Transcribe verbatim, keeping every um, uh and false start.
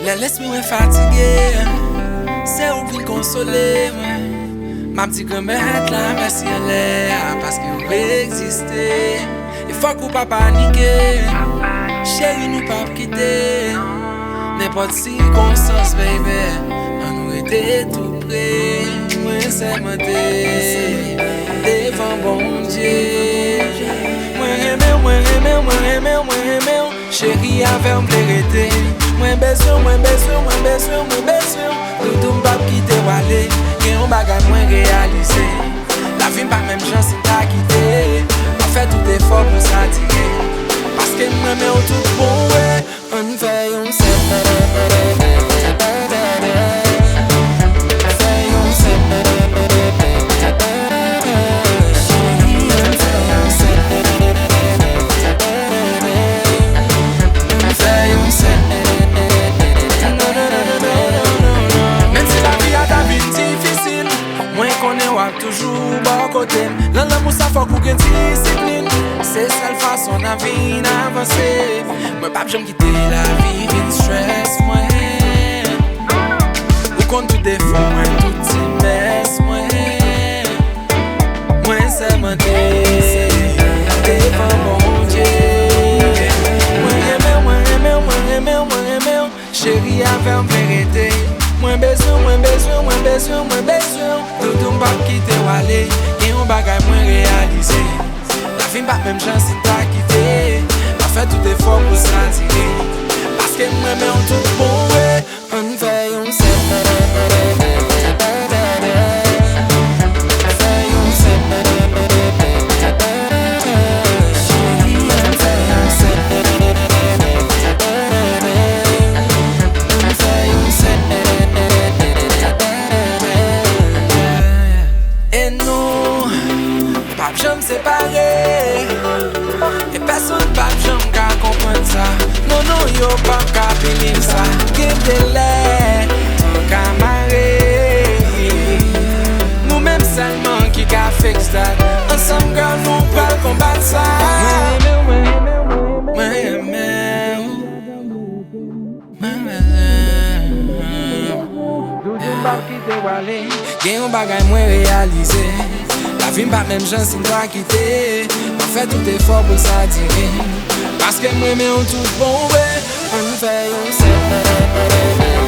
Lè lespri mwen fatige, se ou k vin konsole mwen. M ap di Granmèt la mèsi anlè a, paske ou egziste. E fòk ou pa panike, cheri, nou p ap kite. Nenpòt sikonstans, baby, ann nou rete tou pre. Mwen sèmante devan Bondye. Mwen renmen w, mwen renmen w, mwen renmen w, mwen renmen w. Cheri, avè w m vle rete. Mwen bezwen w, mwen bezwen w, mwen bezwen w, mwen bezwen w. Doudou, m p ap kite w ale. Gen yon bagay mwen reyalize. Lavi m pa menm jan si m ta kite. M ap fè tout efò pou sa dire. Paske m renmen w tout bon vre. Ann fè yon sèl. Fè yon sèl. Cheri, ann fè yon sèl. Ann fè yon sèl. Menm si lavi a ta vin difisil, mwen konnen w ap toujou bò kote m. Nan lanmou sa fòk ou gen disiplin. Se sèl fason n ap vin avanse. Mwen p ap janm kite lavi vin strès mwen. Ou konn tout defo mwen, tout ti mès mwen. Mwen sèmante devan Bondye. Mwen renmen w, mwen renmen w, mwen renmen w, mwen renmen w. Cheri, avè w m vle rete. Mwen bezwen w, mwen bezwen w, mwen bezwen w, mwen bezwen w. Doudou, m p ap kite w ale. Gen yon bagay mwen reyalize. Lavi m pa menm jan si m ta kite. M ap fè tout efò pou sa dire. Paske m renmen w tout bon vre. Ann fè yon sèl. Fè yon sèl. Cheri, ann fè yon sèl. Ann fè yon sèl. E nou p ap janm separe. E pèsonn p ap janm ka konprann sa. Non, non, yo p ap ka pini sa. Gen de lè, tan ka mare. Nou menm sèlman ki ka fix that. Ansanm, girl, nou pral konbat sa. Mwen renmen w, mwen renmen w, mwen renmen w. Doudou, m p ap kite w ale. Gen yon bagay mwen reyalize. Lavi m pa menm jan si m ta kite. M ap fè tout efò pou sa dire. Paske m renmen w tout bon vre. Ann fè yon sèl.